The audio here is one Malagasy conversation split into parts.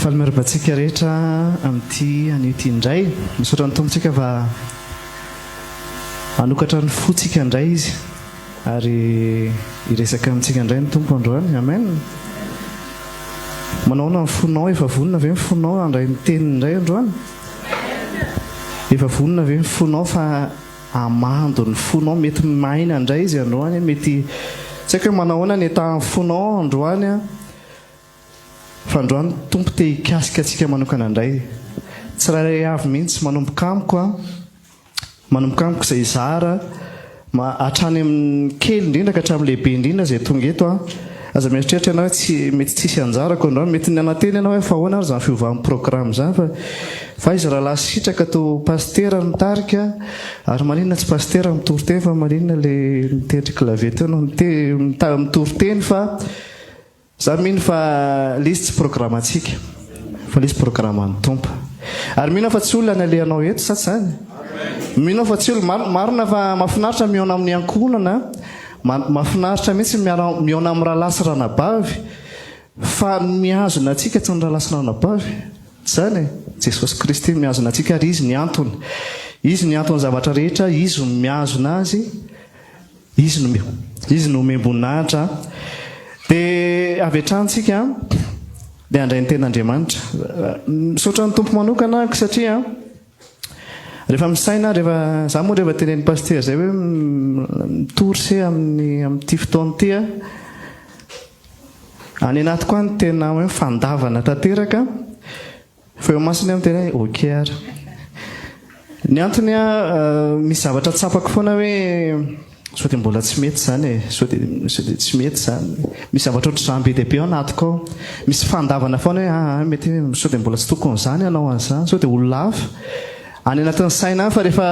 Faly miarahaba antsika rehetra amin'ity anio ity indray. Misaotra ny Tompo tsika fa hanokatra ny fontsika indray Izy ary hiresaka amintsika indray ny Tompo androany. Amen. Manao ahoana ny fonao? Efa vonona ve ny fonao handray ny teniny indray androany? Efa vonona ve ny fonao fa hamando ny fonao? Mety maina indray izy androany, mety tsy haiko hoe manao ahoana ny état-n'ny fonao androany an. Fa androany Tompo te hikasika antsika manokana indray. Tsirairay avy mihitsy, manomboka amiko an, manomboka amiko izay hizara, ma, hatrany amin'ny kely indrindra ka hatramin'ny lehibe indrindra izay tonga eto an. Aza mieritreritra ianao hoe tsy, mety tsisy anjarako androany, mety nanantena ianao hoe fa ahoana ary izany fiovan'ny programme izany fa, fa aiza rahalahy Sitraka to pasitera mitarika, ary maninona tsy pasitera mitory teny fa maninona le mitendry clavier teo no mite, mitory teny fa. Za mino fa le izy tsy programantsika fa le izy programan'ny Tompo. Ary mino aho fa tsy olona ny alehanao eto sa tsy zany? Mino aho fa tsy olona, marina fa mahafinaritra mihaona amin'ny ankohonana, mahafinaritra mihitsy miara mihaona amin'ny rahalahy sy ranabavy, fa ny mihazona antsika tsy ny rahalahy sy ranabavy. Tsy zany e? Jesosy Kristy mihazona antsika ary Izy ny antony. Izy ny anton'ny zavatra rehetra, Izy no mihazona azy. Izy no Izy no omem-boninahitra. Dia avy hatrany tsika dia handray ny tenin'Andriamanitra. Misaotra ny Tompo manokana aho satria rehefa misaina rehefa za moa rehefa tenenin'ny pasitera izay hoe mitory se amin'ny amin'ity fotoana ity a. Any anatiko any tena hoe fandavana tanteraka. Fa eo imasony aho miteny hoe ok ary. Ny antony an, misy zavatra tsapako foana hoe sao dia mbola tsy mety izany e, sao dia sao dia tsy mety izany. Misy zavatra ohatr'izany be dia be ao anatiko ao. Misy fandavana foana hoe aa mety hoe sao dia mbola tsy tokony izany hanao an'izany, sao dia olona hafa. Any anatin'ny saina any fa rehefa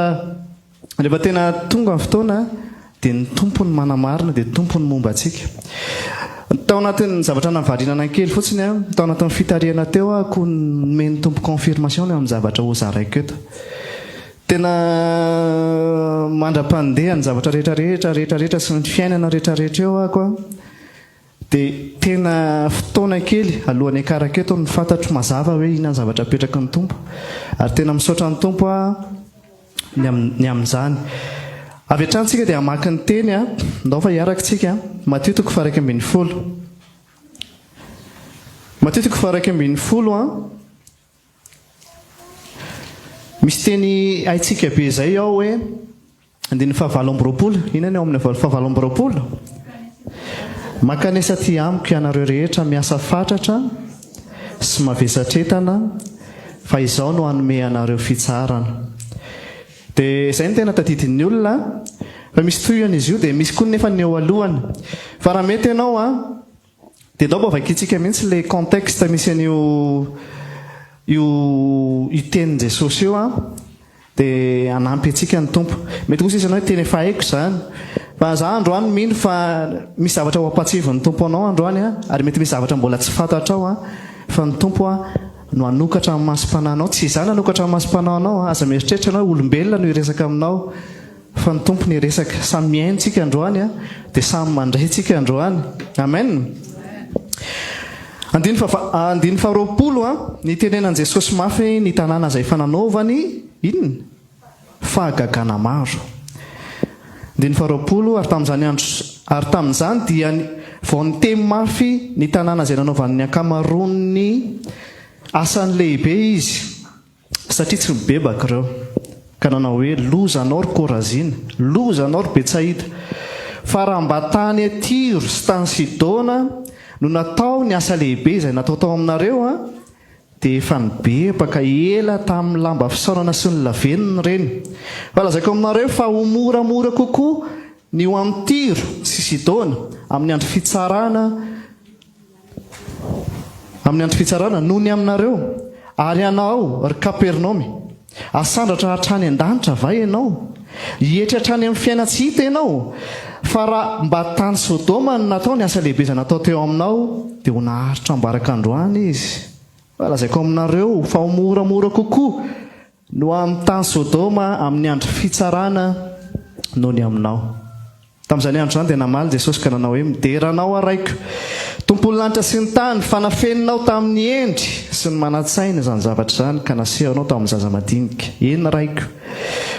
Rehefa tena tonga ny fotoana dia ny Tompo no manamarina, dia ny Tompo no momba antsika. Tao anatin'ny zavatra navariana kely fotsiny aho, tao anatin'ny fitarihana teo aho koa nomen'ny Tompo confirmation ny amin'ny zavatra hozaraiko eto. Tena mandra-pandeha ny zavatra rehetra rehetra rehetra rehetra sy ny fiainana rehetra rehetra eo aho koa dia tena fotoana kely alohan'ny hiakarako eto no fantatro mazava hoe inona ny zavatra apetraky ny Tompo. Ary tena misaotra ny Tompo aho. ny ny amin'izany. Avy hatrany tsika dia hamaky ny teny a, ndao fa hiaraka tsika, Matio toko faha 11. Matio toko faha 11 a. Misy teny haintsika be izay ao hoe Andininy fahavalo amby 20. Inona ny ao amin'ny fahavalo amby 20? Mankanesa aty amiko ianareo rehetra miasa fatratra sy mavesatretana fa izaho no hanome anareo fitsaharana. Dia izay no tena tadidin'ny olona fa misy tohiny izy io dia misy koa nefa ny eo alohany. Fa raha mety ianao an, dia ndao mba vakintsika mihitsy ilay contexte misy an'io io io tenin'i Jesosy io an. Dia hanampy antsika ny Tompo. Mety hoy sisa ianao hoe tena efa haiko izany. Fa za androany mino fa misy zavatra ho ampahatsiahivin'ny Tompo anao androany an, ary mety misy zavatra mbola tsy fantatrao an, fa ny Tompo an no hanokatra ny masom-panahinao. Tsy izaho no hanokatra ny masom-panahinao an, aza mieritreritra ianao hoe olombelona no hiresaka aminao, fa ny Tompo no hiresaka. Samy mihaino tsika androany an, dia samy mandray tsika androany. Amen. Andininy faha, andininy faharoapolo a, Nitenenan'i Jesosy mafy ny tanàna izay efa nanaovany inona? Fahagagana maro. Andininy faharoapolo, Ary tamin'izany andro, ary tamin'izany dia vao niteny mafy ny tanàna izay nanaovany ny ankamaroan'ny asany lehibe Izy. Satria tsy mibebaka ireo, ka nanao hoe, Loza anao, ry Korazina! Loza anao, ry Betsaida! Fa raha mba tany Tyro sy tany Sidona no natao ny asa lehibe izay natao tao aminareo, dia efa nibebaka ela tamin'ny lamba fisaorana sy ny lavenona ireny. Fa lazaiko aminareo fa ho moramora kokoa ny ho amin'i Tyro sy Sidona amin'ny andro fitsarana, Amin'ny andro fitsarana, noho ny aminareo. Ary ianao, ry Kapernaomy, hasandratra hatrany an-danitra va ianao? Hietry hatrany amin'ny fiainan-tsy hita ianao? Fa raha mba tany Sodoma no natao ny asa lehibe izay natao teo aminao, dia ho naharitra ambaraka androany izy. Fa lazaiko aminareo fa ho moramora kokoa no amin'ny tany Sodoma amin'ny andro fitsarana noho ny aminao. Tamin'izany andro izany dia namaly Jesosy ka nanao hoe, Midera Anao aho, Raiko. Tompon'ny lanitra sy ny tany, fa nafeninao tamin'ny hendry sy ny manan-tsaina izany zavatra izany, ka nasehonao tamin'ny zaza madinika. Eny, Raiko,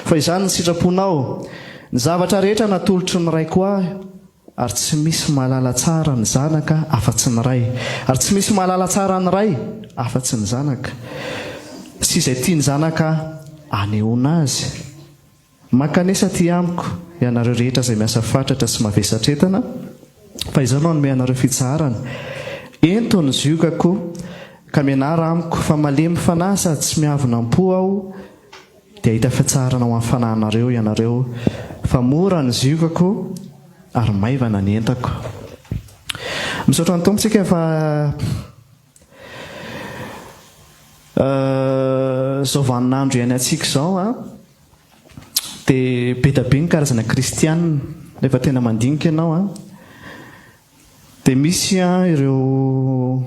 fa izany ny sitraponao. Ny zavatra rehetra natolotry ny Raiko ahy, ary tsy misy mahalala tsara ny Zanaka afa-tsy ny Ray, ary tsy misy mahalala tsara ny Ray afa-tsy ny Zanaka, sy izay tian'ny Zanaka hanehoana azy. Mankanesa aty amiko, ianareo rehetra izay miasa fatratra sy mavesatretana, fa Izaho no hanome anareo fitsaharana. Ento ny ziogako, ka mianara amiko, fa malemy fanahy sady tsy miavona am-po Aho, dia hahita fitsaharana ho an'ny fanahinareo ianareo, fa mora ny ziogako ary maivana ny entako. Misaotra ny Tompo tsika fa izao vaninandro iainantsika izao an, dia be dia be ny karazana kristiana, rehefa tena mandinika ianao an, dia misy an ireo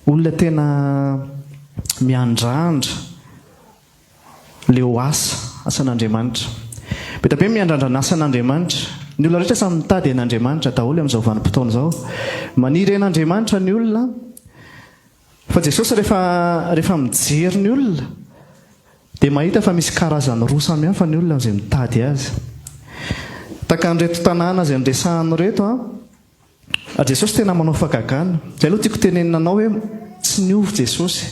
olona tena miandrandra leo asa, asan'Andriamanitra. Be dia be miandrandra ny asan'Andriamanitra. Ny olona rehetra samy mitady an'Andriamanitra daholo amin'izao vanim-potoana izao. Maniry an'Andriamanitra ny olona. Fa Jesosy rehefa rehefa mijery ny olona dia mahita fa misy karazany roa samy hafa ny olona izay mitady azy. Tahaka an'ireto tanàna izay noresahana ireto an, Ary Jesosy tena manao fahagagana. Izay aloha tiako tenenina anao hoe tsy niova Jesosy.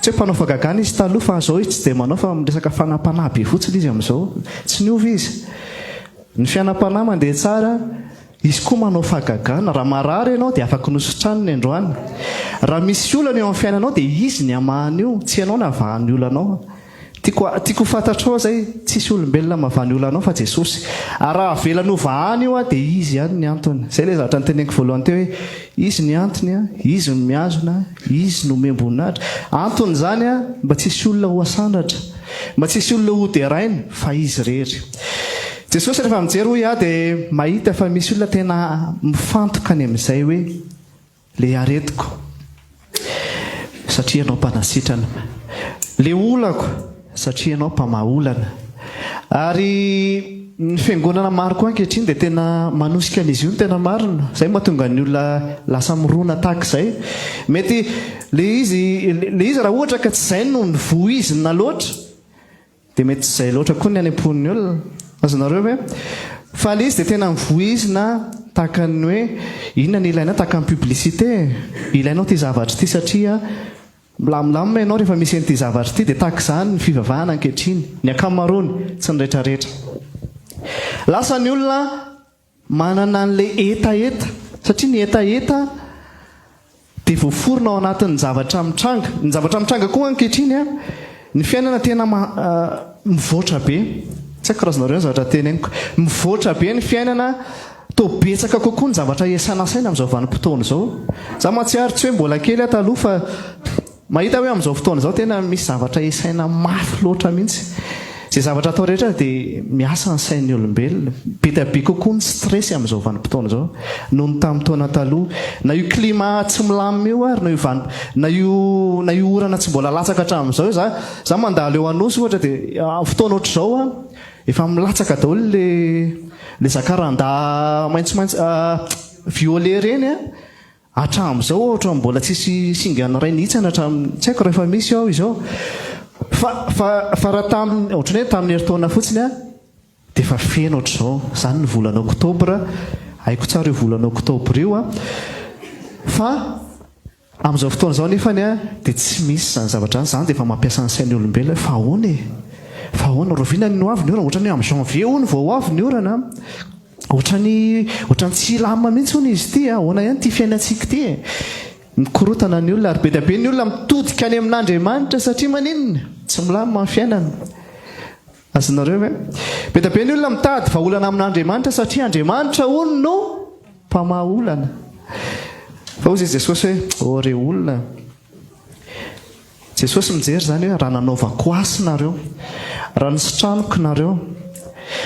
Tsy hoe mpanao fahagagana izy taloha fa izao izy tsy dia manao fa miresaka fanampanahy be fotsiny izy amin'izao. Tsy niova izy. Ny fianam-panahy mandeha tsara, izy koa manao fahagagana. Raha marary ianao dia afaka nositraniny androany. Raha misy olana eo amin'ny fiainanao dia izy ny hamaha an'io, tsy ianao no havaha ny olanao. Tiako tiako ho fantatrao zay, tsisy olombelona mahavaha ny olanao fa Jesosy. Ary raha avelany ho vahana io dia Izy ihany ny antony. Zay ilay zavatra noteneniko voalohany teo hoe Izy ny antony, Izy no mihazona, Izy no omem-boninahitra. Antony izany mba tsy hisy olona ho asandratra, mba tsy hisy olona ho deraina fa Izy irery. Jesosy rehefa mijery hoy aho dia mahita fa misy olona tena mifantoka any amin'izay hoe Le aretiko satria ianao mpanasitrana. Le olako satria ianao mpamaha olana. Ary ny fiangonana maro koa ankehitriny dia tena manosika an'izy io ny tena marina. Izay no mahatonga ny olona lasa mirona tahaka izay. Mety le izy le izy raha ohatra ka tsy izay no nivoizina loatra Dia mety tsy izay loatra koa ny any am-pon'ny olona. Azonareo ve? Fa ilay izy dia tena mivoizina tahaka ny hoe inona ny ilaina tahaka ny publicité e. Ilainao ity zavatra ity satria milamindamina ianao rehefa misy an'ity zavatra ity. Dia tahaka izany ny fivavahana ankehitriny. Ny ankamaroany, tsy ny rehetrarehetra. Lasa ny olona Manana an'ilay hetaheta, satria ny hetaheta dia voaforona ao anatin'ny zavatra mitranga. Ny zavatra mitranga koa ankehitriny an, ny fiainana tena mivoatra be. Tsy haiko raha azonareo ny zavatra teneniko. Mivoatra be ny fiainana, toa betsaka kokoa ny zavatra iasana saina amin'izao vanim-potoana izao. Izaho mahatsiaro tsy hoe mbola kely aho taloha fa Mahita hoe amin'izao fotoana izao tena misy zavatra esaina mafy loatra mihitsy. Izay zavatra atao rehetra dia miasa ny sain'ny olombelona. Be dia be kokoa ny stress amin'izao vanim-potoana izao noho ny tamin'ny taona taloha. Na io climat tsy milamina io ary na io vanim na io na io orana tsy mbola latsaka hatramin'izao io. Za za mandalo eo Anosy ohatra dia amin'ny fotoana ohatr'izao an, efa milatsaka daholo le le zakaranda maitsomaitso violet ireny an. Hatramin'izao ohatra mbola tsisy singany iray nihitsana hatramin'ny, tsy haiko raha efa misy ao izao, fa fa fa raha tamin'ny, ohatran'ny hoe tamin'ny herintaona fotsiny an, dia efa feno ohatr'izao, izany ny volana oktobra, haiko tsara io volana oktobra io an, fa amin'izao fotoana izao nefany an, dia tsy misy izany zavatra izany, izany dia efa mampiasa ny sain'ny olombelona hoe fa ahoana e? Fa ahoana? Rahoviana no ho avy ny orana? Ohatran'ny hoe amin'ny janvier hono vao ho avy ny orana an. Ohatrany ohatrany tsy hilamina mihitsy hono izy ity a! Ahoana ihany ity fiainantsika ity e? Mikorotana ny olona ary be dia be ny olona mitodika any amin'Andriamanitra satria maninona? Tsy milamina ny fiainana. Azonareo ve? Be dia be ny olona mitady vahaolana amin'Andriamanitra satria Andriamanitra hono no mpamaha olana. Fa hoy izy Jesosy hoe, ô re olona, Jesosy mijery izany hoe raha nanaovako asy nareo, raha nisitraniko nareo,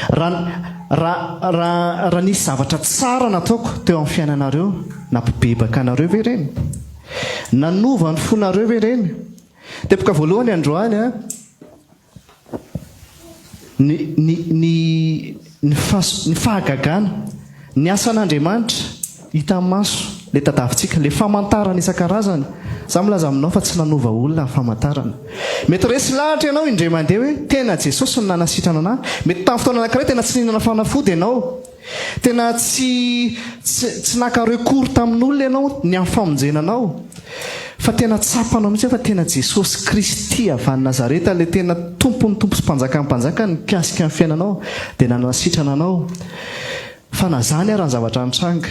raha raha raha raha nisy zavatra tsara nataoko teo amin'ny fiainanareo, nampibebaka anareo ve ireny? Nanova ny fonareo ve ireny? Teboka voalohany androany a, ny ny ny ny fas ny fahagagana, ny asan'Andriamanitra hita maso. Ilay tadavintsika, ilay famantarana isan-karazany. Izaho milaza aminao fa tsy nanova olona ny famantarana. Mety resy lahatra ianao indray mandeha hoe tena Jesosy no nanasitrana anà. Mety tamin'ny fotoana anankiray tena tsy nihinana fanafody ianao. Tena tsy tsy tsy naka recours tamin'olona ianao ny amin'ny famonjena anao. Fa tena tsapanao mihitsy hoe fa tena Jesosy Kristy avy any Nazareta ilay tena Tompon'ny tompo sy Mpanjakan'ny mpanjaka nikasika ny fiainanao dia nanasitrana anao. Fa na zany ara ny zavatra nitranga,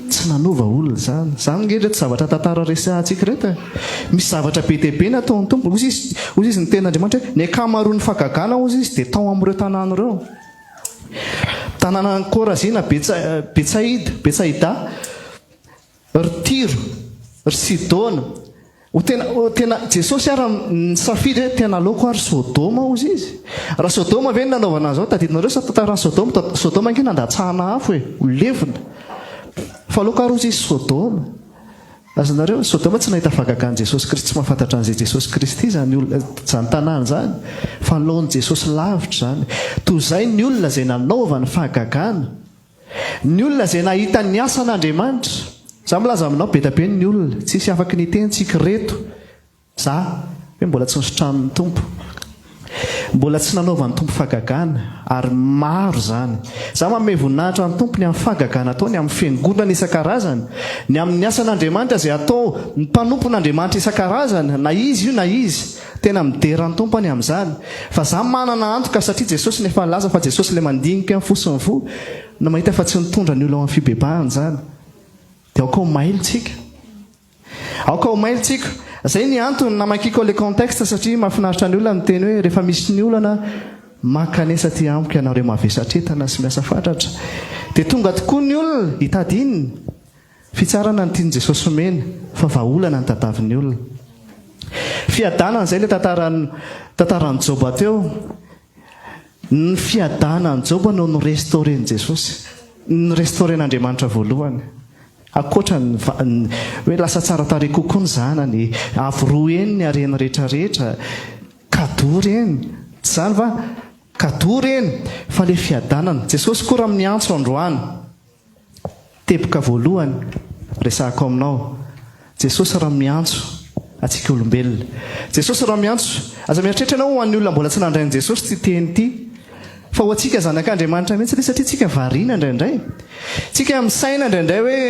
tsy nanova olona izany. Izany nge ireto zavatra tantara resahantsika ireto e. Misy zavatra be dia be nataon'ny Tompo. Hozy izy, hozy izy ny tenin'Andriamanitra hoe, ny ankamaroan'ny fahagagana hozy izy dia tao amin'ireo tanàna ireo. Tanànan'i Korazina, Betsaida, Betsaida. Ry Tyro, ry Sidona, ho tena, ho tena, Jesosy ara nisafidy hoe tena aleoko ary Sodoma hozy izy. Raha Sodoma ve no nanaovana an'izao, tadidinareo sa tantaran'i Sodoma, Sodoma ange nandatsahana afo e, ho levona. Fa aleoko ary hozy izy Sodoma. Azonareo, Sodoma tsy nahita fahagagan'i Jesosy Kristy, tsy mahafantatra an'izay Jesosy Kristy izany olona, izany tanàna izany, fa aleon'i Jesosy lavitra izany. Toy izay ny olona izay nanaovany fahagagana. Ny olona izay nahita ny asan'Andriamanitra. Za milaza aminao be da be ny olona, tsisy afaky ny hiteny tsika reto, za, hoe mbola tsy nositranin'ny Tompo. Mbola tsy nanaovan'ny Tompo fahagagana, ary maro izany. Za manome voninahitra ny Tompo ny amin'ny fahagagana ataony amin'ny fiangonana isan-karazany, ny amin'ny asan'Andriamanitra izay atao ny mpanompon'Andriamanitra isan-karazany, na iza io na iza. Tena midera ny Tompo any amin'izany. Fa za manana antoka satria Jesosy no efa nilaza fa Jesosy ilay mandinika ny fo sy ny voa no mahita fa tsy nitondra ny olona ho amin'ny fibebahana izany. Dia aoka ho mailo tsika. Aoka ho mailo tsika. Zay ny antony namakiako ilay contexte satria mahafinaritra ny olona miteny hoe rehefa misy ny olana mankanesa aty amiko ianareo mavesatretana sy miasa fatratra. Dia tonga tokoa ny olona hitady inona? Fitsarana no tian'i Jesosy omena fa vahaolana no tadavin'ny olona. Fiadanana, izay ilay tantaran'i tantaran'i Joba teo. Ny fiadanan'i Joba no no-restaurer-n'i Jesosy. No-restaurer-n'Andriamanitra voalohany. Ankoatra ny ny hoe lasa tsara tarehy kokoa ny zanany, avo roa heny ny hareny rehetrarehetra, cadeau ireny. Tsy izany va? Cadeau ireny. Fa ilay fiadanana. Jesosy koa raha miantso androany. Teboka voalohany resahako aminao, Jesosy raha miantso antsika olombelona. Jesosy raha miantso, aza mieritreritra ianao ho an'ny olona mbola tsy nandray an'i Jesosy ity teny ity, fa ho antsika zanak'Andriamanitra mihitsy ity satria tsika variana indraindray. Tsika misaina indraindray hoe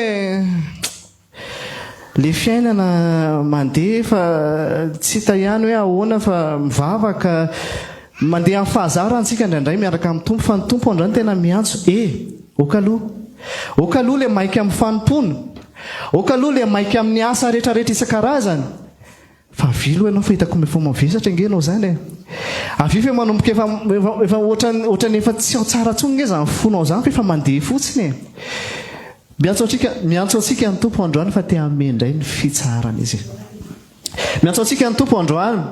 Le fiainana mandeha fa tsy hita ihany hoe ahoana fa mivavaka, mandeha amin'ny fahazarana tsika indraindray miaraka amin'ny Tompo fa ny Tompo androany tena miantso e! Ok aloha, ok aloha le maika amin'ny fanompoana, ok aloha le maika amin'ny asa retraretra isan-karazany fa avia aloha ianao fa hitako efa mavesatra ange ianao zany e! Avia fa manomboka efa efa ohatran'ny ohatran'ny efa tsy ao tsara intsony nge zany fonao zany fa efa mandeha fotsiny e! Miantso antsika, miantso antsika ny Tompo androany fa te hanome indray ny fitsaharana Izy. Miantso antsika ny Tompo androany.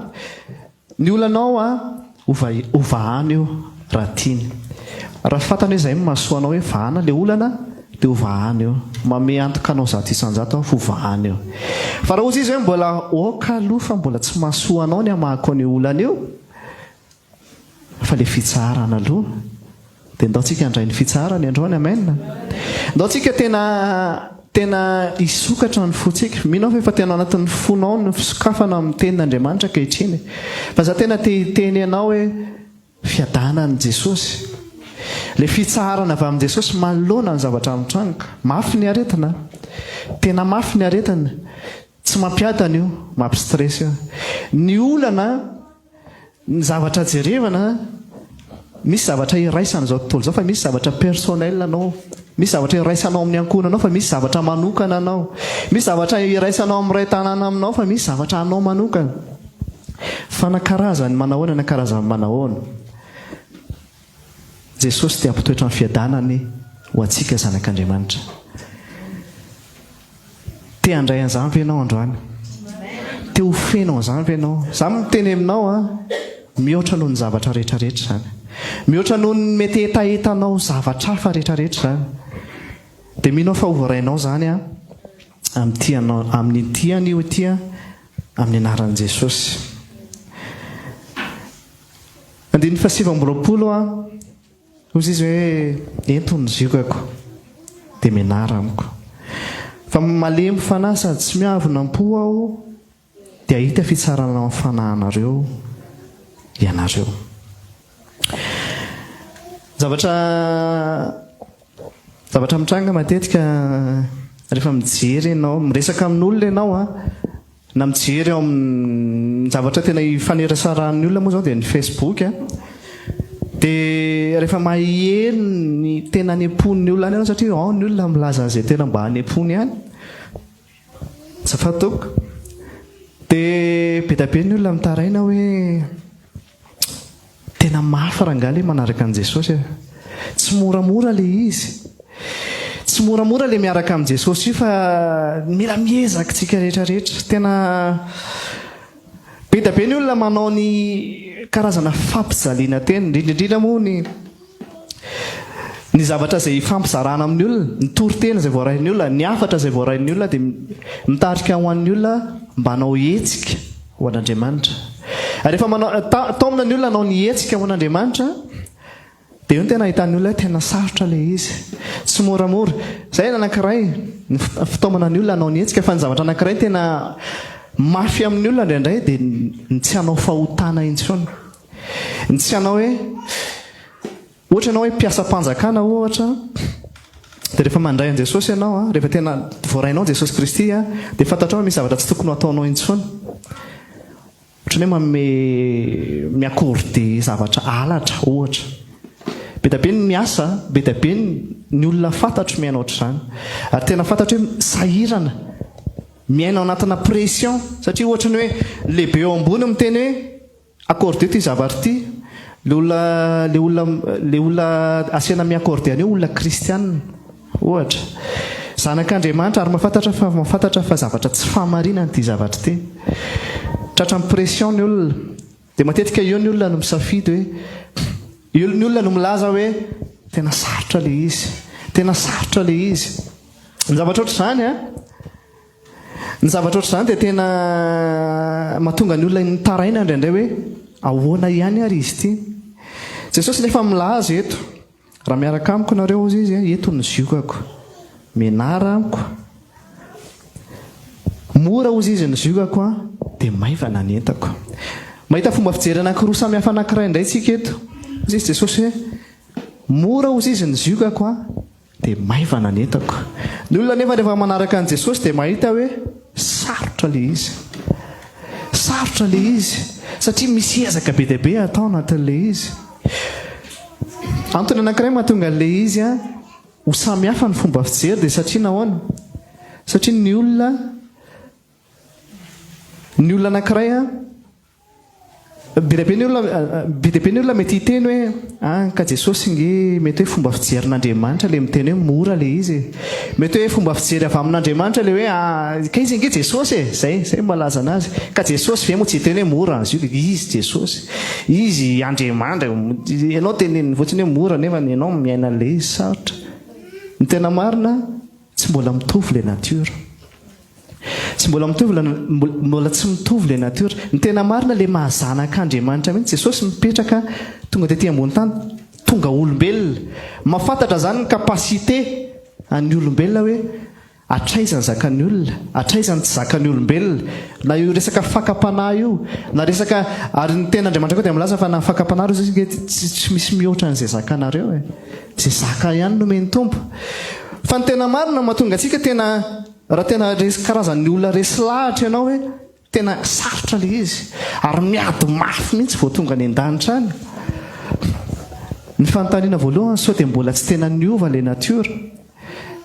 Ny olanao a, hova, hovahana io raha tiany. Raha fantany hoe izay no mahasoa anao hoe vahana ilay olana, dia hovahana io. Manome antoka anao 100% aho fa hovahana io. Fa raha hozy Izy hoe mbola ok aloha fa mbola tsy mahasoa anao ny hamahako an'io olana io, Fa le fitsaharana aloha dia ndao tsika handray ny fitsaharany androany amen. Ndao tsika tena tena hisokatra ny fontsika. Mino aho fa efa tena anatin'ny fonao ny fisokafana amin'ny tenin'Andriamanitra ankehitriny. Fa za tena te hiteny anao hoe fiadanan'i Jesosy. Le fitsaharana avy amin'i Jesosy manoloana ny zavatra mitranga. Mafy ny aretina. Tena mafy ny aretina. Tsy mampiadana io, mampi-stress io. Ny olana Ny zavatra jerevana, misy zavatra iraisan'izao tontolo izao fa misy zavatra personnel anao. Misy zavatra iraisanao amin'ny ankohonanao fa misy zavatra manokana anao. Misy zavatra iraisanao amin'ny iray tanàna aminao fa misy zavatra anao manokana. Fa na karazany manahoana na karazany manahoana, Jesosy dia hampitoetra ny fiadanany ho antsika zanak'Andriamanitra. Te handray an'izany ve ianao androany? Te ho feno an'izany ve ianao? Za miteny aminao an, mihoatra noho ny zavatra rehetra rehetra izany. Mihoatra noho ny mety hetahetanao zavatra hafa rehetra rehetra izany. Dia mino aho fa ho voarainao izany an, amin'ity anao, amin'ity anio ity an, amin'ny anaran'i Jesosy. Andininy faha 29 an. Hoy izy hoe, Ento ny ziogako, dia mianara amiko. Fa malemy fanahy sady tsy miavona am-po aho, dia hahita fitsarana ao amin'ny fanahinareo ianareo. Zavatra zavatra mitranga matetika rehefa mijery ianao, miresaka amin'olona ianao an, na mijery ao amin'ny zavatra tena ifanerasaran'ny olona moa izao dia ny Facebook an, dia rehefa maheno ny tena any am-pon'ny olona any ianao satria ao ny olona milaza an'izay tena mba any am-pony any, Azafady tompoko. Dia be dia be ny olona mitaraina hoe tena mafy rangahy ilay manaraka an'i Jesosy e. Tsy moramora ilay izy. Tsy moramora ilay miaraka amin'i Jesosy io fa mila miezaka isika rehetra rehetra. Tena be dia be ny olona manao ny karazana fampijaliana tena, indrindra indrindra moa ny Ny zavatra izay ifampizarana amin'ny olona, ny toriteny izay voarain'ny olona, ny hafatra izay voarain'ny olona dia mitarika ho an'ny olona mba hanao hetsika ho an'Andriamanitra. Ary rehefa manao, taomina ny olona hanao ny hetsika ho an'Andriamanitra, dia eo no tena ahitan'ny olona hoe tena sarotra ilay izy. Tsy moramora. Izay ny anankiray, ny fitaomana ny olona hanao ny hetsika, fa ny zavatra anankiray tena mafy amin'ny olona indraindray dia ny tsy hanao fahotana intsony. Ny tsy hanao hoe, ohatra ianao hoe mpiasam-panjakana ohatra, dia rehefa mandray an'i Jesosy ianao, rehefa tena voarainao Jesosy Kristy, dia fantatrao hoe misy zavatra tsy tokony ho ataonao intsony. Ohatran'ny hoe manome, mi-accorder zavatra halatra ohatra. Be dia be ny miasa, be dia be ny olona fantatro miaina ohatr'izany. Ary tena fantatro hoe sahirana, miaina ao anatina pression, satria ohatran'ny hoe ny lehibe eo ambony miteny hoe, Accordeo ity zavatra ity. Le olona, le olona, le olona asiana mi-accorder an'io olona kristiana, ohatra. Zanak'Andriamanitra ary mahafantatra fa mahafantatra fa zavatra tsy fahamarinana ity zavatra ity. Tratran'ny pression ny olona. Dia matetika eo ny olona no misafidy hoe, eo ny olona no milaza hoe tena sarotra le izy. Tena sarotra le izy. Ny zavatra ohatr'izany an. Ny zavatra ohatr'izany dia tena mahatonga ny olona mitaraina indraindray hoe ahoana ihany ary izy ity. Jesosy nefa milaza eto, raha miaraka amiko nareo hozy izy, eto ny ziokako. Mianara amiko. Mora hozy izy ny ziokako an, dia maivana ny entako. Mahita fomba fijery anankiroa samy hafa anankiray indray tsika eto. Hozy izy Jesosy hoe, mora hozy izy ny ziokako an, Dia maivana ny entako. Ny olona anefa rehefa manaraka an'i Jesosy dia mahita hoe sarotra ilay izy. Sarotra ilay izy satria misy ezaka be dia be atao anatin'ilay izy. Antony anankiray mahatonga an'ilay izy ho samy hafa ny fomba fijery dia satria nahoana? Satria ny olona ny olona anankiray Be dia be ny olona, be dia be ny olona mety hiteny hoe, ah, ka Jesosy nge mety hoe fomba fijerin'Andriamanitra ilay miteny hoe mora ilay izy e. Mety hoe fomba fijery avy amin'Andriamanitra ilay hoe, ah, ka izy nge Jesosy e. Zay, zay no malaza anazy. Ka Jesosy ve moa tsy hiteny hoe mora azy io? Izy Jesosy. Izy Andriamanitra. Ianao teneniny fotsiny hoe mora nefa ianao miaina an'ilay izy sarotra. Ny tena marina, tsy mbola mitovy ilay nature. Tsy mbola mitovy ilay, mbola tsy mitovy ilay nature. Ny tena marina ilay maha zanak'Andriamanitra mihitsy, Jesosy mipetraka tonga tety ambony tany, tonga olombelona. Mahafantatra izany ny capacité an'ny olombelona hoe hatraiza ny zakan'ny olona, hatraiza ny tsy zakan'ny olombelona. Na io resaka fakam-panahy io, na resaka, ary ny tenin'Andriamanitra koa dia milaza fa na fakam-panahy ireo izay tsy misy mihoatra an'izay zakanareo e. Izay zaka ihany no omen'ny Tompo. Fa ny tena marina mahatonga antsika tena Raha tena resy karazan'ny olona resy lahatra ianao hoe tena sarotra ilay izy ary miady mafy mihitsy vao tonga any an-danitra any. Ny fanontaniana voalohany sao dia mbola tsy tena niova ilay nature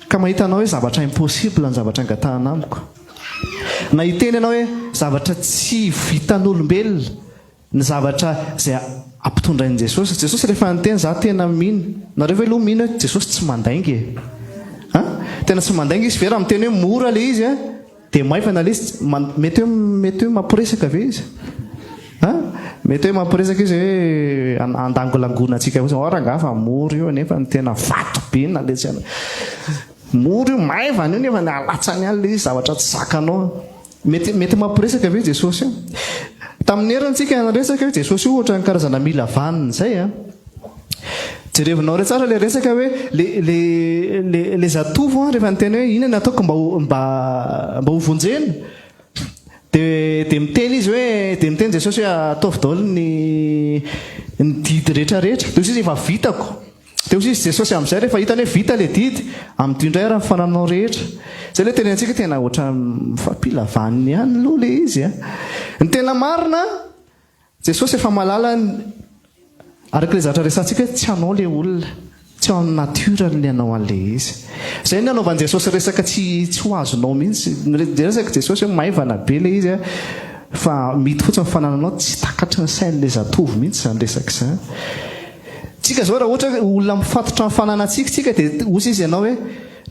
ka mahita anao hoe zavatra impossible ny zavatra angatahana amiko. Na hiteny ianao hoe zavatra tsy vitan'olombelona Ny zavatra izay ampitondrain'i Jesosy. Jesosy rehefa niteny za tena mino. Nareo ve aloha mino hoe Jesosy tsy mandainga e? An? Tena tsy mandainga izy ve raha miteny hoe mora le izy an? Dia maivana le izy, mety hoe mety hoe mampiresaka ve izy? An? Mety hoe mampiresaka izy hoe andangolangoana antsika fotsiny, oh rangaha fa mora io nefa ny tena vato be na le tsy mora io, maivana io nefa ny alatsany any le izy zavatra tsy zakanao. Mety mety mampiresaka ve Jesosy io? Tamin'ny heriny tsika niresaka hoe Jesosy io ohatran'ny karazana mila vaniny izay a. Jerevinareo tsara ilay resaka hoe le le le le zatovo an rehefa niteny hoe inona no ataoko mba ho mba mba ho vonjena dia dia miteny izy hoe dia miteny Jesosy hoe ataovy daholo ny ny didy rehetra rehetra dia hoy izy efa vitako dia hoy izy Jesosy amin'izay rehefa hitany hoe vita ilay didy amidio indray ary ny fanananao rehetra izay ilay tenentsika tena ohatran'ny mifampila vaniny ihany aloha ilay izy an ny tena marina Jesosy efa mahalala ny araka ilay zavatra resahantsika hoe tsy hanao ilay olona, tsy ao amin'ny nature-ny ny hanao an'ilay izy. Izay no nanaovan'i Jesosy resaka tsy tsy ho azonao mihitsy. Niresaka Jesosy hoe maivana be ilay izy fa mity fotsiny ny fanananao, tsy takatry ny sain'ilay zatovo mihitsy izany resaka izany. Tsika izao raha ohatra hoe olona mifatotra amin'ny fananantsika tsika dia hoy izy ianao hoe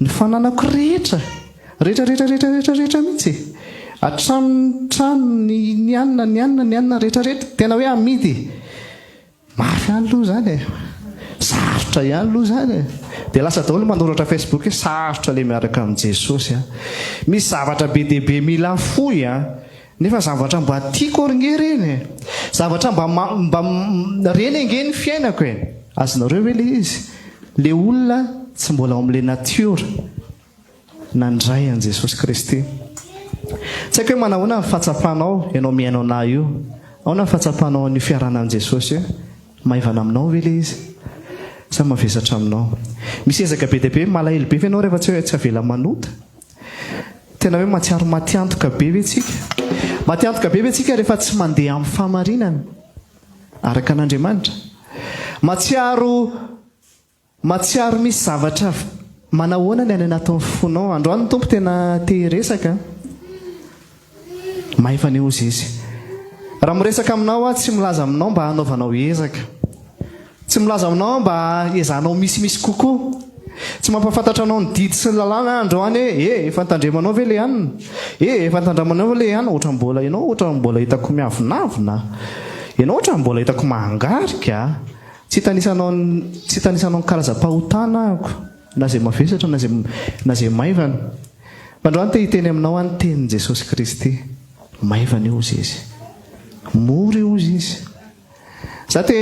ny fananako rehetra Rehetra rehetra rehetra rehetra rehetra mihitsy e! Hatramin'ny trano, ny ny anona, ny anona, ny anona rehetra rehetra. Tena hoe amidy e! Mafy ihany aloha izany e! Sarotra ihany aloha izany e! Dia lasa daholo manoratra Facebook hoe sarotra ilay miaraka amin'i Jesosy an! Misy zavatra be dia be mila afoy an! Nefa zavatra mba tiako ary nge ireny e! Zavatra mba mba ireny ange ny fiainako e! Azonareo ve ilay izy? Ilay olona tsy mbola ao amin'ilay natiora. nandray an'i Jesosy Kristy. Tsy haiko hoe manahoana ny fahatsapanao, ianao mihaino anah io. Ahoana ny fahatsapanao an'io fiarahana amin'i Jesosy io? Maivana aminao ve ilay izy? Sa mavesatra aminao? Misy ezaka be dia be, malahelo be ve ianao rehefa tsy hoe tsy avela manota? Tena hoe mahatsiaro matiantoka be ve tsika? Matiantoka be ve tsika rehefa tsy mandeha amin'ny fahamarinana araka an'Andriamanitra? Mahatsiaro Mahatsiaro misy zavatra manahoana ny any anatin'ny fonao. Androany ny Tompo tena te hiresaka. Maivana eo ozy izy. Raha miresaka aminao aho tsy milaza aminao mba hanaovanao ezaka. Tsy milaza aminao aho mba hiezahanao misimisy kokoa. Tsy mampahafantatra anao ny didy sy ny lalàna aho androany hoe eh efa notandremanao ve le anona? Eh efa ntandramanao ve le anona? Ohatran'ny mbola ianao ohatran'ny mbola hitako miavonavona. Ianao ohatran'ny mbola hitako mangarika. Tsy hitanisanao ny tsy hitanisanao ny karazam-pahotana ahako, na izay mavesatra na izay na izay maivana. Fa androany te hiteny aminao aho ny tenin'i Jesosy Kristy. Maivana io hozy izy. Mora io hozy izy. Za te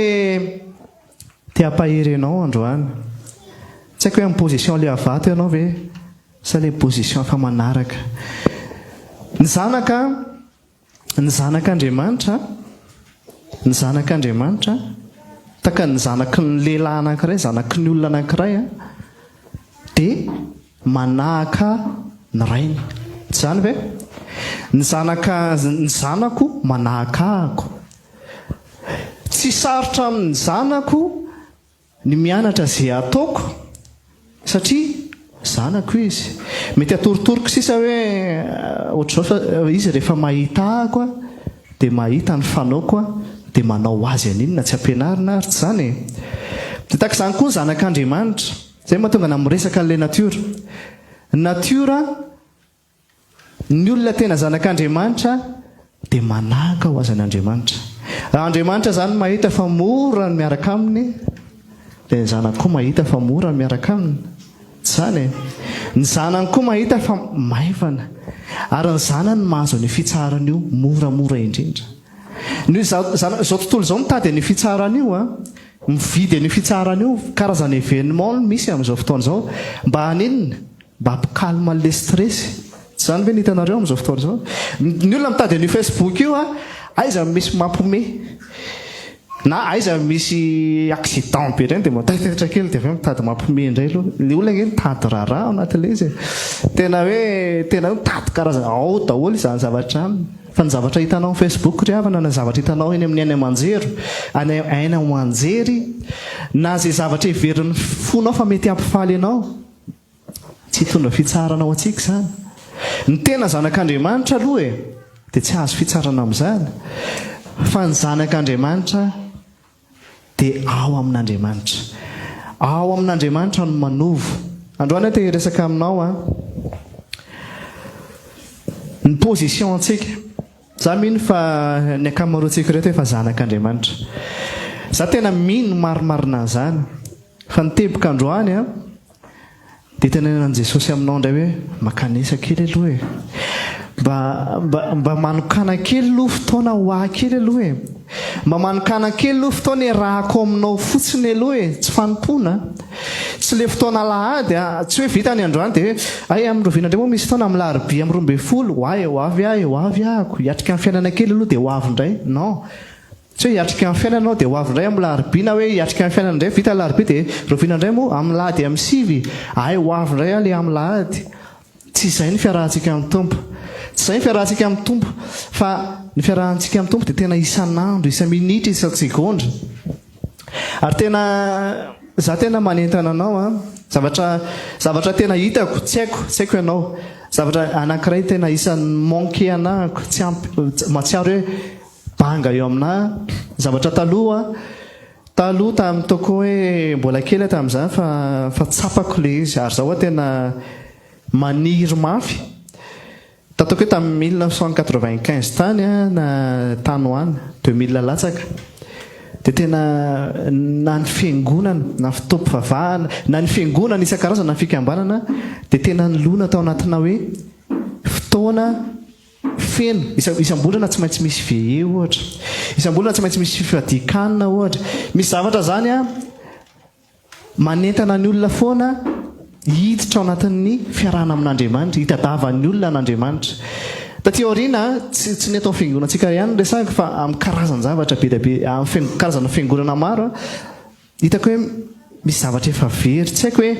te hampahery anao androany. Tsy haiko hoe amin'ny position le avato ianao ve sa le position efa manaraka. Ny zanaka Ny zanak'Andriamanitra, ny zanak'Andriamanitra, tahaka ny zanaky ny lehilahy anankiray, zanaky ny olona anankiray, dia manahaka ny rainy. Tsy izany ve? Ny zanaka, ny zanako manahaka ahako. Tsy sarotra amin'ny zanako Ny mianatra ze ataoko satria zanako izy. Mety atorotoroko sisa hoe ohatr'izao fa izy rehefa mahita ahako dia mahita ny fanaoko dia manao ho azy an'inona tsy ampianarina ary tsy izany e. Dia tahaka izany koa ny zanak'Andriamanitra. Izay mahatonga ana miresaka an'ilay natiora. Ny natiora Ny olona tena zanak'Andriamanitra dia manahaka ho azy an'Andriamanitra. Raha Andriamanitra izany mahita fa mora ny miaraka aminy, dia ny zanany koa mahita fa mora ny miaraka aminy. Tsy izany e? Ny zanany koa mahita fa maivana. Ary ny zanany mahazo an'io fitsaharana io moramora indrindra. Ny izao tontolo izao mitady an'io fitsaharana io an, mividy an'io fitsaharana io, karazana événement no misy amin'izao fotoana izao. Mba haninona? Mba hampi-calme an'ilay stress. Tsy izany ve no hitanareo amin'izao fotoana izao? Ny olona mitady an'io Facebook io an, aiza no misy mampiomehy? Na aiza no misy accident be ireny dia mba taitaitra kely dia avy eo mitady mampiomehy indray aloha. Ilay olona ange mitady raharaha ao anatin'ilay izy e. Tena hoe tena hoe mitady karazana ao daholo izany zavatra izany. Fa ny zavatra hitanao amin'ny Facebook ry havana, na ny zavatra hitanao eny amin'ny haino aman-jery, any haino aman-jery, na izay zavatra heverin'ny fonao fa mety hampifaly anao, Tsy hitondra fitsaharana ho antsika izany. Ny tena zanak'Andriamanitra aloha e, dia tsy hahazo fitsarana amin'izany. Fa ny zanak'Andriamanitra dia ao amin'Andriamanitra. Ao amin'Andriamanitra no manovo. Androany aho te hiresaka aminao an, ny position antsika. Za mino fa ny ankamaroantsika ireto efa zanak'Andriamanitra. Za tena mino marimarina an'izany. Fa ny teboka androany an, dia tenenan'i Jesosy aminao indray hoe makanesa kely aloha e. Mba, mba, mba manokàna kely aloha fotoana ho ahy kely aloha e. Mba manokàna kely aloha fotoana iarahako aminao fotsiny aloha e, tsy fanompoana a. Tsy le fotoana alahady a, tsy hoe vita ny androany dia hoe hay amin'ny roviana indray moa misy fotoana amin'ny alarobia amin'ny 12, ho ahy e, ho avy aho e, ho avy ahako, hiatrika ny fiainana kely aloha dia ho avy indray. Non. Tsy hoe hiatrika ny fiainana aho dia ho avy indray amin'ny alarobia na hoe hiatrika ny fiainana indray vita alarobia dia roviana indray moa amin'ny lahady amin'ny sivy, hay ho avy indray aho le amin'ny lahady. Tsy izay ny fiarahantsika amin'ny Tompo. Tsy izay ny fiarahantsika amin'ny Tompo fa ny fiarahantsika amin'ny Tompo dia tena isan'andro, isa-minitra, isan-tsegondra. Ary tena za tena manentana anao an, zavatra zavatra tena hitako, tsy haiko, tsy haiko ianao, zavatra anankiray tena isan'ny manque anahako, tsy ampy, mahatsiaro hoe banga eo aminà, zavatra taloha, taloha tamin'ny taoko hoe mbola kely aho tamin'izany fa fa tsapako ilay izy ary zaho tena maniry mafy. Tataoko hoe tamin'ny 1995 tany na tany ho any, 2000 latsaka, dia tena na ny fiangonana, na fotoam-pivavahana, na ny fiangonana isan-karazany na ny fikambanana dia tena nilona tao anatina hoe fotoana feno, isam-bolana tsy maintsy misy veillée ohatra, isam-bolana tsy maintsy misy fifadian-kanina ohatra, misy zavatra izany an, Manentana ny olona foana hiditra ao anatin'ny fiarahana amin'Andriamanitra, hitadavan'ny olona an'Andriamanitra. Taty aoriana, tsy tsy ny eto amin'ny fiangonantsika ihany no resahiko fa amin'ny karazan-javatra be dia be, amin'ny fian- karazana fiangonana maro, hitako hoe misy zavatra efa very. Tsy haiko hoe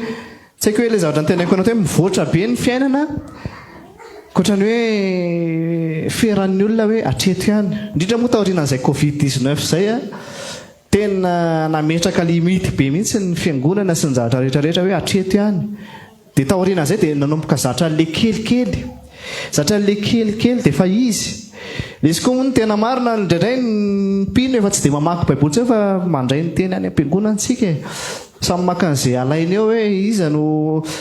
tsy haiko hoe ilay zavatra notenaiko anao teo hoe mivoatra be ny fiainana, ankoatra ny hoe feran'ny olona hoe hatreto ihany. Indrindra moa taorianan'izay covid 19 izay, Tena nametraka limite be mihitsy ny fiangonana sy ny zavatra rehetra rehetra hoe hatreto ihany. Dia taorian'izay dia nanomboka zatra an'ilay kelikely. Zatra an'ilay kelikely dia efa izy. Ilay izy koa moa ny tena marina indraindray ny mpino efa tsy dia mamaky baiboly intsony fa mandray ny teny any am-piangonana isika e. Samy maka an'izay alainy eo hoe iza no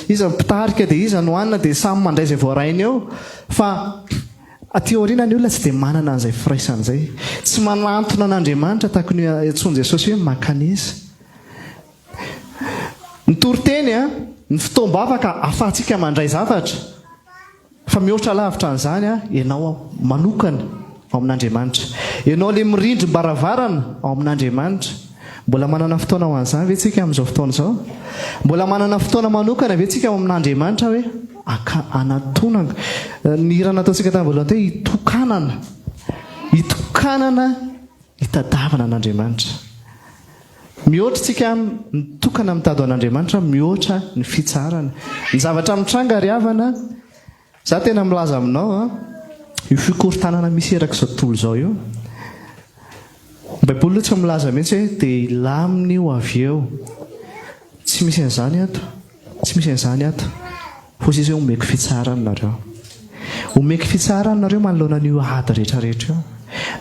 iza no mpitarika dia iza no anona dia samy mandray izay voarainy eo. Fa Aty aoriana ny olona tsy dia manana an'izay firaisana izay. Tsy manantona an'Andriamanitra tahaka ny iantsoan'i Jesosy hoe mankanesa. Ny toriteny, ny fotoam-bavaka ahafahantsika mandray zavatra, fa mihoatra lavitra an'izany ianao manokana ao amin'Andriamanitra. Ianao ilay mirindrim-baravarana ao amin'Andriamanitra. Mbola manana fotoana ho an'izany ve tsika amin'izao fotoana izao? Mbola manana fotoana manokana ve tsika ao amin'Andriamanitra hoe aka anatonana? Ny hira nataontsika tamin'ny voalohany teo hitokanana. Hitokanana hitadavana an'Andriamanitra. Mihoatra tsika mitokana mitady an'Andriamanitra mihoatra ny fitsaharana. Ny zavatra mitranga ry havana, za tena milaza aminao a, io fikorontanana misy erak'izao tontolo izao io, Ny baiboly aloha tsy milaza mihitsy hoe dia hilamina io avy eo. Tsy misy an'izany ato. Tsy misy an'izany ato. Hoy Jesosy hoe omeko fitsaharana nareo. Omeko fitsaharana nareo manoloana an'io ady rehetra rehetra io.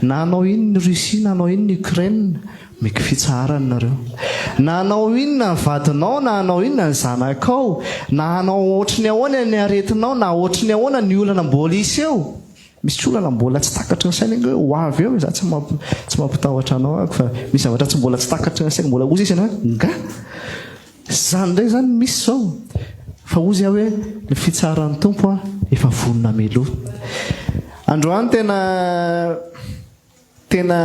Na hanao inona i Russie, na hanao inona i Ukraine, omeko fitsaharana nareo. Na hanao inona ny vadinao, na hanao inona ny zanakao, na hanao ohatry ny ahoana ny aretinao, na ohatry ny ahoana ny olana mbola hiseho. Misy olana mbola tsy takatry ny saina ange hoe ho avy eo, izaho tsy mamp tsy mampitahotra anao aho fa misy zavatra tsy mbola tsy takatry ny saina, mbola hozy izy ianao hoe nga? Izany indray izany misy izao? Fa hozy aho hoe ny fitsaran'ny Tompo an efa vonona mialoha. Androany tena tena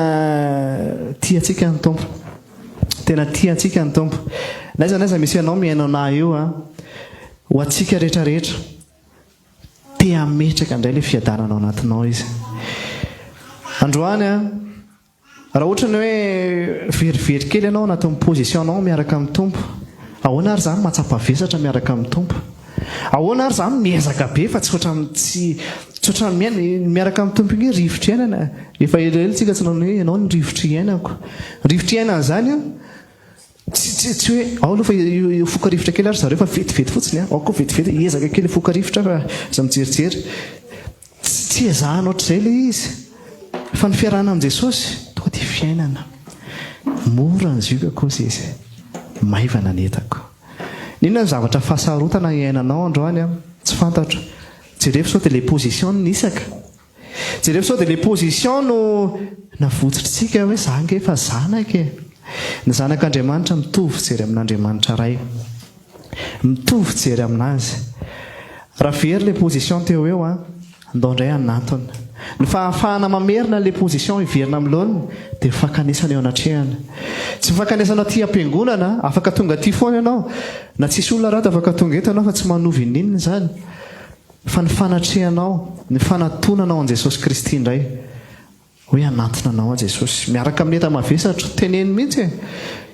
tia antsika ny Tompo. Tena tia antsika ny Tompo. N'aiza n'aiza misy anao mihaino anah io an, ho antsika rehetra rehetra. Te hametraka indray ilay fiadanana ao anatinao izy. Androany an, raha ohatra ny hoe verivery kely ianao anatin'ny position-nao miaraka amin'ny Tompo, ahoana ary izany mahatsapa vesatra miaraka amin'ny Tompo? Ahoana ary izany miezaka be fa tsy ohatran'ny tsy tsy ohatran'ny miaina, miaraka amin'ny Tompo iny hoe rivotra iainana. Efa elaela tsika tsy nanao hoe ianao ny rivotra iainako. Rivotra iainana izany an, Tsy tsy tsy hoe ao aloha fa hifoka rivotra kely ary zareo fa vetivety fotsiny a, ao koa vetivety hiezaka kely hifoka rivotra fa aza mijerijery. Tsy tsy ezahana ohatr'izay ilay izy fa ny fiarahana amin'i Jesosy tonga dia fiainana. Mora ny ziogako hozy izy, maivana ny entako. N'inona ny zavatra fahasarotana iainanao androany a, tsy fantatro. Jerevo sao dia ilay position no nisaka. Jereo sao dia le position no navotsitritsika hoe za ange efa zanaka e. Ny zanak'Andriamanitra mitovy fijery amin'Andriamanitra Ray. Mitovy fijery aminazy. Raha very le position teo eo an, ndao indray hanantona. Ny fahafahana mamerina ilay position hiverina amin'ny laoniny dia ny fankanesana eo anatrehany. Tsy ny fankanesana aty am-piangonana, afaka tonga aty foana ianao, na tsisy olona raha afaka tonga eto ianao fa tsy manova ininona izany. Fa ny fanatrehanao, ny fanatonanao an'i Jesosy Kristy indray. Hoe hanantona anao aho Jesosy. Miaraka amin'ny enta-mavesatro. Teneno mihitsy e.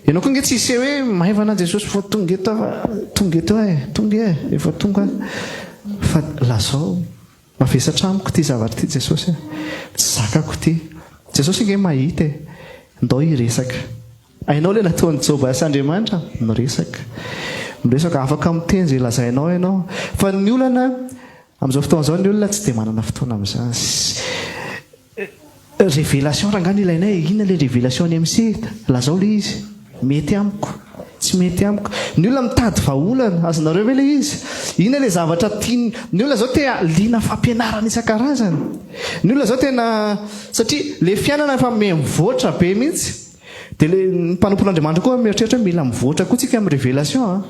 Ianao koa ange tsy hiseho hoe maivana Jesosy vao tonga eto aho fa tonga eto aho e. Tonga e. Efa tonga aho. Fa lazao, mavesatra amiko ity zavatra ity Jesosy a. Tsy zakako ity. Jesosy ange mahita e. Ndao hiresaka. Hainao ilay nataon'i Joba sy Andriamanitra? Miresaka. Miresaka. Afaka miteny izay lazainao ianao. Fa ny olana, amin'izao fotoana izao ny olona tsy dia manana fotoana amin'izany. Révélation rangahy no ilainay e, inona ilay révélation any MC? Lazao ilay izy, mety amiko, tsy mety amiko. Ny olona mitady vahaolana, azonareo ve ilay izy? Inona ilay zavatra tiany, ny olona izao te liana fampianarana isan-karazany. Ny olona izao tena, satria ilay fiainana efa miha-mivoatra be mihitsy. Dia le ny mpanompon'Andriamanitra koa mieritreritra hoe mila mivoatra koa tsika amin'ny révélation a.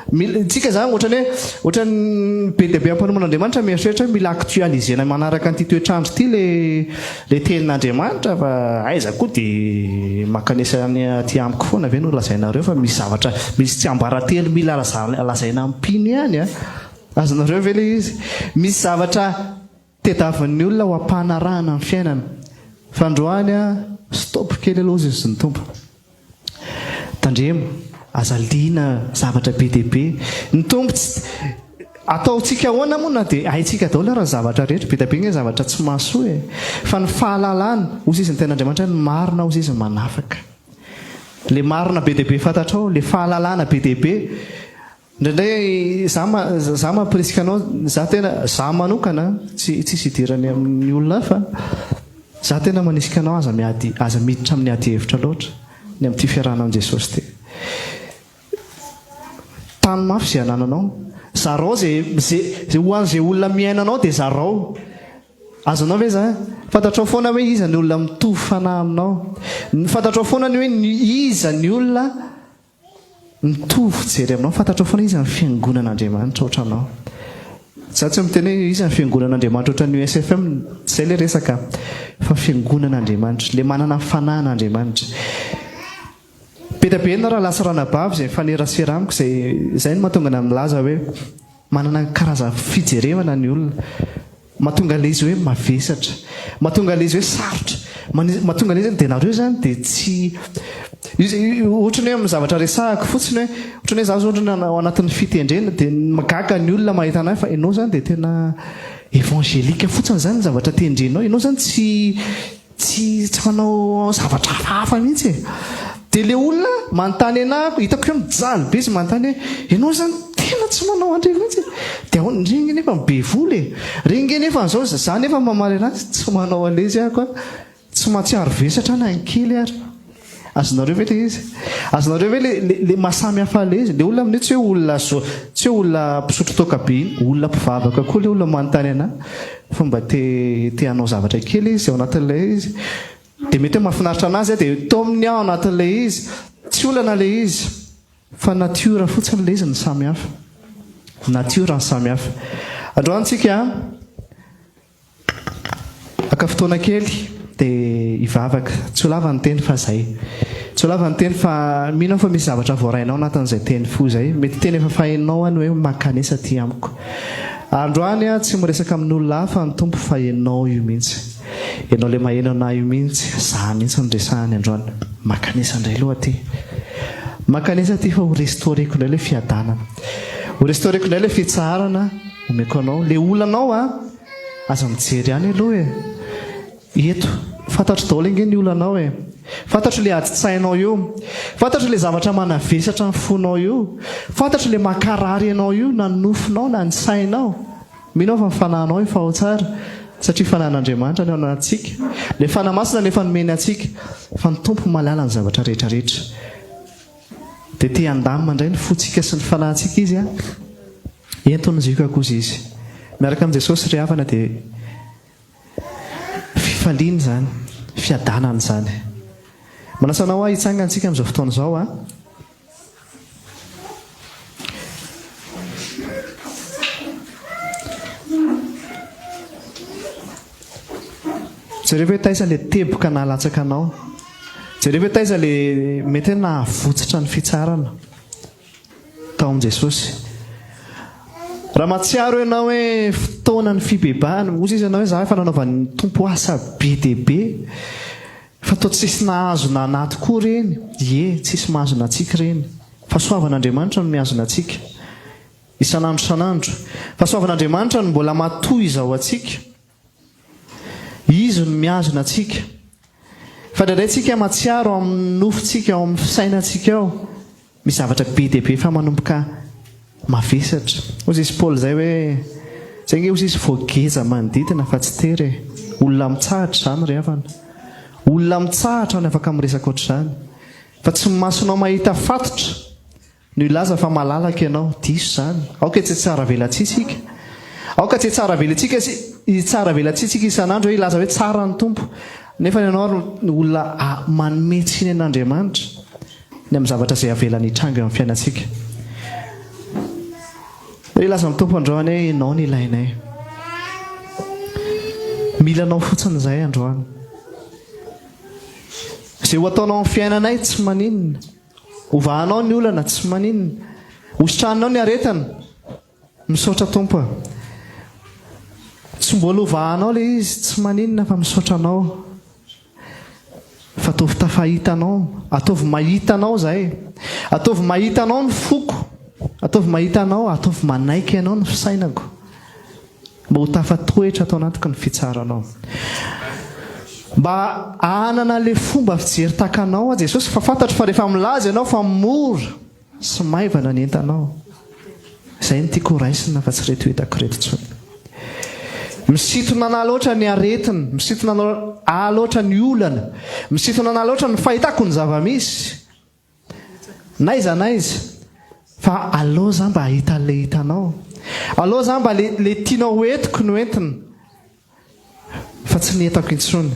Mila tsika zany ohatrany hoe ohatrany be dia be amin'ny mpanompon'Andriamanitra mieritreritra hoe mila actualiser-na manaraka an'ity toetr'andro ity le le tenin'Andriamanitra fa aiza koa dia mankanesa any aty amiko foana ve no lazainareo fa misy zavatra misy tsiambaratelo mila lazaina amin'ny mpino ihany a. Azonareo ve le izy? Misy zavatra Tediavin'ny olona ho ampanarahana ny fiainana. Fa androany a, stop kely aloha hozy izy ny Tompo. Tandremo, aza liana zavatra be dia be. Ny Tompo tsy, ataontsika ahoana moa na dia haintsika daholo ara ny zavatra rehetra, be dia be nge zavatra tsy mahasoa e. Fa ny fahalalana, hozy izy ny tenin'Andriamanitra hoe ny marina hozy izy manafaka. Le marina be dia be fantatrao, le fahalalana be dia be. Indraindray za ma za mampirisika anao, za tena za manokana tsy tsisy idirany amin'ny olona hafa, za tena manisika anao aza miady aza miditra amin'ny ady hevitra loatra ny amin'ity fiarahana amin'i Jesosy ity. Tano mafy izay anananao. Zarao ze ze ze ho an'izay olona mihaino anao dia zarao. Azonao ve zany? Fantatrao foana hoe iza ny olona mitovy fanahy aminao. Fantatrao foana ny hoe iza ny olona Mitovy fijery aminao, fantatrao foana iza ny fiangonan'Andriamanitra ohatranao. Za tsy miteny hoe iza ny fiangonan'Andriamanitra ohatran'ny USFM, tsy zay le resaka, fa fiangonan'Andriamanitra, le manana ny fanahin'Andriamanitra. Be dia be ny rahalahy sy ranabavy izay mifanerasera amiko izay, izay no mahatonga anah milaza hoe manana ny karazana fijerevana ny olona. Mahatonga ilay izy hoe mavesatra. Mahatonga ilay izy hoe sarotra. Mahatonga ilay izy hoe dia nareo izany dia tsy ohatran'ny hoe amin'ny zavatra resahako fotsiny hoe ohatran'ny hoe za zao ohatran'ny ao anatin'ny fitendrena dia gaga ny olona mahita an'ahy fa ianao izany dia tena évangélique fotsiny izany ny zavatra tendrenao. Ianao izany tsy Tsy tsy manao zavatra hafahafa mihitsy e. Dia ilay olona manontany anah, hitako hoe mijaly be izy manontany hoe, ianao izany tena tsy manao an'ireny mihitsy e. Dia ahoana, ireny nge nefa be vola e. Ireny nge nefa izao, za nefa mamaly anazy, tsy manao an'ilay izy aho ka. Tsy mahatsiaro vesatra aho na ny kely ary. Azonareo ve ilay izy? Azonareo ve ilay ilay maha samy hafa ilay izy? Ilay olona amin'io tsy hoe olona zo, tsy hoe olona mpisotro toaka be iny, olona mpivavaka koa ilay olona manontany anà fa mba te te hanao zavatra kely izy ao anatin'ilay izy. Dia mety hoe mahafinaritra an'azy aho dia taominy aho ao anatin'ilay izy. Tsy olana ilay izy fa natiora fotsiny ilay izy no samy hafa. Natiora no samy hafa. Androany tsika Haka fotoana kely dia hivavaka. Tsy ho lava ny teny fa zay. Tsy ho lava ny teny fa mino aho fa misy zavatra voarainao anatin'izay teny fohy izay. Mety teny efa fahenonao any hoe mankanesa aty amiko. Androany aho tsy miresaka amin'olona hafa ny Tompo fa ianao io mihitsy. Ianao ilay maheno anah io mihitsy. Za mihitsy no resahany androany. Mankanesa indray aloha aty. Mankanesa aty fa ho restaurer-ko indray ilay fiadanana. Ho restaurer-ko indray ilay fitsaharana omeko anao. Ilay olanao an! Aza mijery any aloha e! Eto. Fantatro daholo ange ny olanao e! Fantatro ilay adin-tsainao io. Fantatro ilay zavatra manavesatra ny fonao io. Fantatro ilay mankarary anao io, na ny nofonao na ny sainao. Mino aho fa ny fanahinao efa ao tsara, satria fanahin'Andriamanitra ny ao anatintsika. Ilay Fanahy Masina no efa nomeny antsika. Fa ny Tompo mahalala ny zavatra rehetra rehetra. Dia te handamina indray ny fontsika sy ny fanahintsika Izy an! Ento ny ziokako hozy izy. Miaraka amin'i Jesosy ry havana dia fifaliana izany, fiadanana izany. Manasa anao aho hitsangana isika amin'izao fotoana izao a. Jereo hoe taiza ilay teboka nahalatsaka anao. Jereo hoe taiza ilay mety hoe nahavotsitra ny fitsarana tao amin'i Jesosy. Raha mahatsiaro ianao hoe fotoanan'ny fibebahana, hoy izy ianao hoe za efa nanaovan'ny Tompo asa be dia be, fa toa tsisy nahazona anà tokoa ireny. Ie, tsisy mahazona antsika ireny. Fahasoavan'Andriamanitra no mihazona antsika. Isan'andro isan'andro. Fahasoavan'Andriamanitra no mbola matoy izao antsika. Izy no mihazona antsika. Fa indraindray tsika mahatsiaro ao amin'ny nofontsika, ao amin'ny fisainantsika ao, misy zavatra be dia be fa manomboka mavesatra. Hoy izy Paoly izay hoe, izay ange hoy izy voageja manodidina fa tsy tery e. Olona mitsahatra izany ry havana. Olona mitsahatra no afaka miresaka ohatr'izany. Fa tsy ny masonao mahita fatotra. No hilaza fa malalaka ianao. Diso izany. Aoka tsy hitsaravelatsihy isika. Aoka tsy hitsaravelatsika sy hitsaravelatsihy isika isan'andro hoe hilaza hoe tsara ny Tompo. Nefa ianao ary no olona manome tsiny an'Andriamanitra ny amin'ny zavatra izay avelany hitranga eo amin'ny fiainantsika. Dia hilaza amin'ny Tompo androany hoe ianao no ilainay. Mila anao fotsiny izahay androany. Izay ho ataonao amin'ny fiainanay tsy maninona. Hovahanao ny olana, tsy maninona. Hositraninao ny aretina. Misaotra Tompo a. Tsy mbola hovahanao ilay izy, tsy maninona fa misaotra anao. Fa ataovy tafahita anao, ataovy mahita anao izahay. Ataovy mahita anao ny foko. Ataovy mahita anao, ataovy manaiky anao ny fisainako. Mba ho tafatoetra ato anatiko ny fitsaranao. Mba hanana ilay fomba fijery tahaka anao aho Jesosy fa fantatro fa rehefa milaza ianao fa mora sy maivana ny entanao. Izay no tiako ho raisina fa tsy ireto hitako ireto intsony. Misintona anà loatra ny aretina, misintona anà loatra ny olana, misintona anà loatra ny fahitako ny zava-misy. N'aiza n'aiza fa aleo za mba hahita an'ilay hitanao. Aleo za mba le le tianao ho entiko no entina fa tsy ny entako intsony.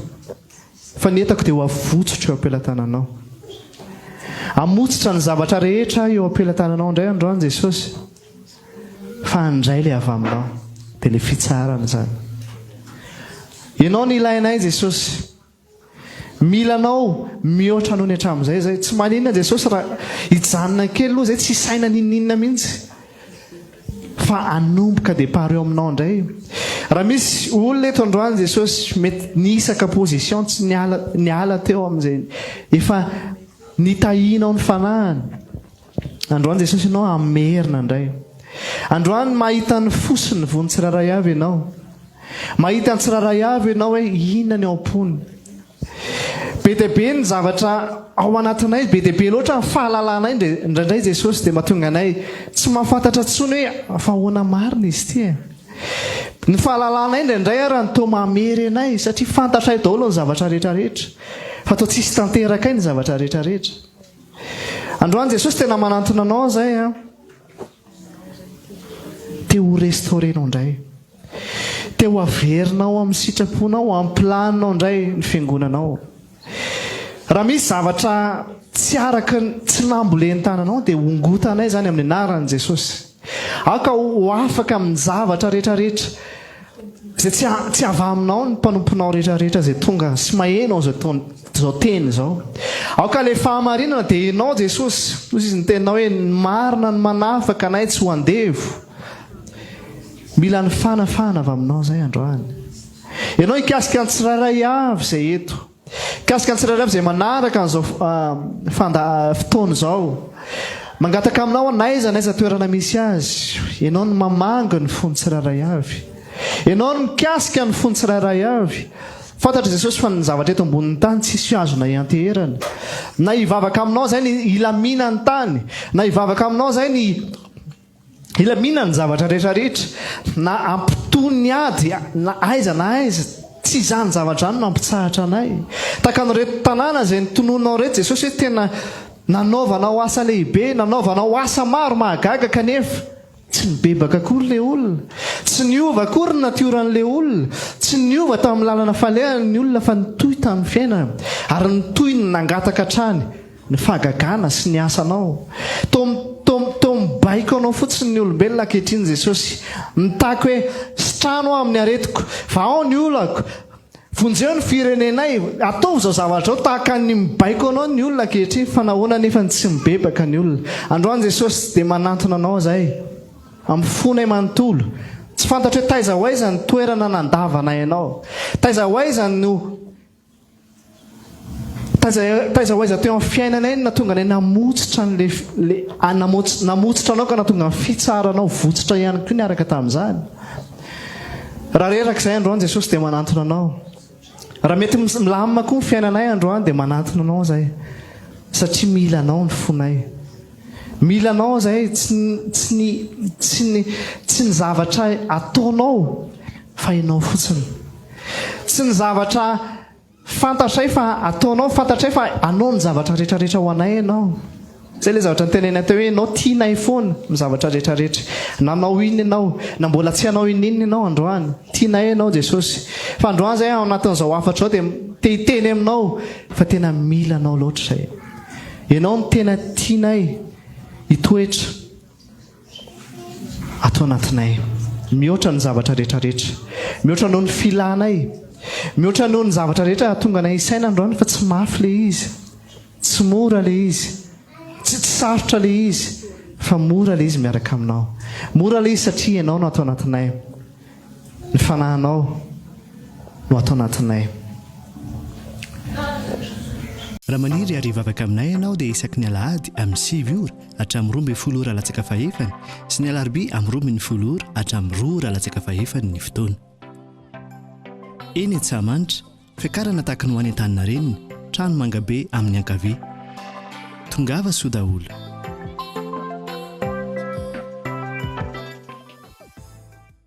Fa ny entako dia ho avotsotra eo am-pelatananao. Hamotsitra ny zavatra rehetra eo am-pelatananao indray androany Jesosy fa handray ilay avy aminao dia ilay fitsaharana izany. Ianao no ilainay Jesosy. Mila anao mihoatra noho ny hatramin'izay izay. Tsy maninona Jesosy raha hijanona kely aloha izay, tsy hisaina n'inon'inona mihitsy. Fa hanomboka départ eo aminao indray. Raha misy olona eto androany Jesosy, mety nisaka position tsy niala, niala teo amin'izay efa nitahianao ny fanahiny. Androany Jesosy ianao hamerina indray. Androany mahita ny fo sy ny voany tsirairay avy ianao. Mahita ny tsirairay avy ianao hoe inona ny ao am-pony. Be dia be ny zavatra ao anatinay, be dia be loatra ny fahalalanay indraindray Jesosy dia mahatonga anay tsy mahafantatra intsony hoe fa ahoana marina izy ity e. Ny fahalalanay indraindray ara ny toa mamery anay satria fantatray daholo ny zavatra rehetra rehetra fa toa tsisy tanterakay ny zavatra rehetra rehetra. Androany Jesosy tena manantona anao zay an. Te ho restaurer-nao indray. Te ho averinao amin'ny sitraponao, amin'ny planinao indray ny fiangonanao. Raha misy zavatra tsy araka ny tsy nambolen'ny tananao dia hongotanay izany amin'ny anaran'i Jesosy. Aoka ho afaka amin'ny zavatra rehetra rehetra izay tsy tsy avy aminao ny mpanomponao rehetra rehetra izay tonga sy maheno an'izao izao teny izao. Aoka ilay fahamarinana dia ianao Jesosy. Hoy izy ny teninao hoe ny marina no manafaka anay tsy ho andevo. Mila ny fanafahana avy aminao izay androany. Ianao hikasika ny tsirairay avy izay eto. Mikasika ny tsirairay avy izay manaraka an'izao fanda fotoana izao. Mangataka aminao aho n'aiza n'aiza toerana misy azy. Ianao no mamangy ny fon'ny tsirairay avy. Ianao no mikasika ny fon'ny tsirairay avy. Fantatr'i Jesosy fa ny zavatra eto ambonin'ny tany tsisy azona ianteherana. Na hivavaka aminao izay ny hilamina ny tany, na hivavaka aminao izay ny Hilamina ny zavatra rehetra rehetra, na hampitony ny ady na aiza na aiza, tsy izany zavatra izany no hampitsahatra anay. Tahaka an'ireto tanàna izay notononinao ireto Jesosy hoe tena nanaovanao asa lehibe, nanaovanao asa maro mahagaga kanefa tsy nibebaka akory ilay olona, tsy niova akory ny natioran'ilay olona, tsy niova tamin'ny lalana falehany ny olona fa nitohy tamin'ny fiainana ary nitohy ny nangataka hatrany. Ny fahagagana sy ny asanao. Toa toa toa mibaiko anao fotsiny ny olombelona ankehitriny Jesosy. Mitaky hoe sitrano aho amin'ny aretiko, vahao ny olako, Vonjeo ny firenenay, ataovy izao zavatra izao, tahaka ny mibaiko anao ny olona ankehitriny, fa nahoana anefa no tsy mibebaka ny olona? Androany Jesosy dia manantona anao izahay, amin'ny fonay manontolo. Tsy fantatro hoe taiza ho aiza ny toerana nandavanay anao. Taiza ho aiza no Taiza taiza ho aiza teo amin'ny fiainanay no nahatonga anay namotsitra an'le le namots namotsitra anao ka nahatonga ny fitsaranao votsitra ihany koa niaraka tamin'izany. Raha reraka izahay androany Jesosy dia manantona anao. Raha mety milamina koa ny fiainanay androany dia manantona anao izahay satria mila anao ny fonay. Mila anao izahay tsy tsy ny tsy ny tsy ny zavatra ataonao fa ianao fotsiny. Tsy ny zavatra fantatray fa ataonao, fantatray fa anao ny zavatra rehetrarehetra ho anay ianao. Izay ilay zavatra notenenina teo hoe ianao tianay foana ny zavatra rehetrarehetra. Na hanao inona ianao, na mbola tsy hanao ininona ianao androany, tianay ianao Jesosy. Fa androany izahay ao anatin'izao hafatra izao dia te hiteny aminao fa tena mila anao loatra izahay. Ianao no tena tianay hitoetra. Ato anatinay. Mihoatra ny zavatra rehetra rehetra. Mihoatra noho ny filanay. Mihoatra noho ny zavatra rehetra hahatonga anay hisaina androany fa tsy mafy ilay izy. Tsy mora ilay izy. Tsy tsy sarotra ilay izy. Fa mora ilay izy miaraka aminao. Mora ilay izy satria ianao no ato anatinay. Ny fanahinao no ato anatinay. Raha maniry ary hivavaka aminay ianao dia isaky ny alahady amin'ny 9 ora hatramin'ny 12 ora latsaka fahefany sy ny alarobia amin'ny 12 ora hatramin'ny 2 ora latsaka fahefany ny fotoana. Eny Antsahamanitra, fiakarana tahaka ny ho any Antaninarenina, trano mangabe amin'ny ankavia. Tongava soa daholo.